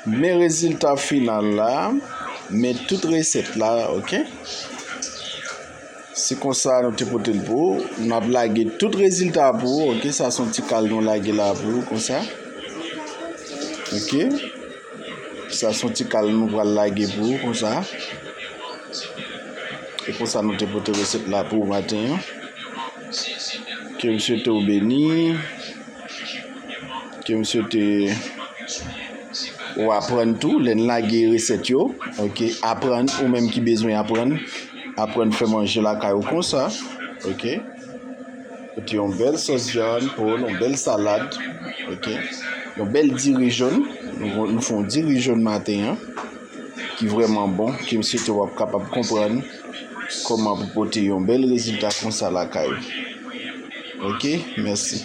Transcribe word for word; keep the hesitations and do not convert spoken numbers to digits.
Men rezilta final la, men tout resèt la, oke? Se konsa nou te pote l pou ou. N ap lage tout rezilta pou ou, oke? Sa se yon ti kal nou lage la pou ou, konsa. Oke? Sa se yon ti kal nou pral lage pou ou, konsa. E konsa nou te pote resèt la pou ou maten an. Ke Mesye te w beni. Ke Mesye te w aprann tou, lè n lage resèt yo, oke, aprann, ou menm ki bezwen aprann, aprann fè manje lakay ou konsa, oke. Pote yon bèl sòs vyann pou l, yon bèl salad, oke. Yon bèl diri jòn, nou, nou fè yon diri jòn maten an, ki vrèman bon, ke Mesye te w ap kapab konprann kòman pou pote yon bèl rezilta konsa lakay ou. Oke, mèsi.